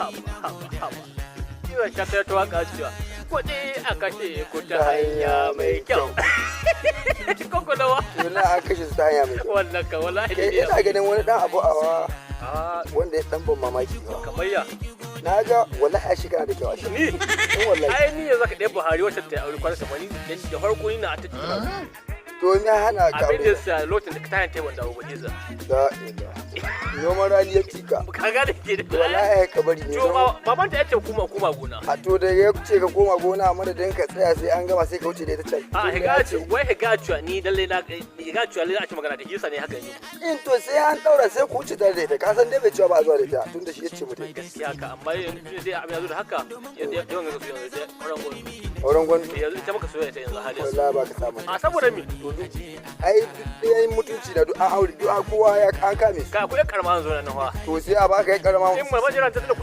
Haba, haba, haba. Ina shata ta waka cewa kuɗi a kashe ku ta hanya mai kyau. Koko nawa? To, na an kashe su ta hanya mai kyau. Wannan ka wallahi. Kai, ne ina ganin wani dan abu a Ah, wanda ya dan ban mamaki ba. Kamar ya? Na ga wallahi a shekara da kyau a shi. Ni? In wallahi. Ai ni yanzu ka ɗaya Buhari wacce ta yi aure kwana kamar ni da farko ni na ta cikin. To, me hana ka Abin da aure? sa lokacin da ka tayan taimakon dawo ba nesa. Da ila. Noman rani ya cika. Ka gane ke da. Wallahi ka bari ne. To, baban ta yace kuma koma gona. A to, da ya ce ka koma gona, a madadin ka tsaya sai an gama sai ka wuce da ita can. A Tunda higa ya ce wai higa cewa ni lalle na higa cewa lalle a ci magana da hisa ne haka ne. In to, sai an daura sai ku wuce tare da ita. Ka san dai bai cewa ba a zuwa da ita, tunda shi ya ce mutum. Gaskiya ka, amma yanzu dai abin ya zo da haka yanzu, yawan ga su yanzu dai auren gona. Auren gwandu. Yanzu ita maka soyayya ta yanzu halin. Wallahi ba ka samu. A saboda mi? To, duk ai duk ɗayan mutunci na duk an aure, duk an kowa ya an kame su. Ka akwai karama yanzu nan fa. To, sai a baka ya karama. In mai majiran ta da kuɗi.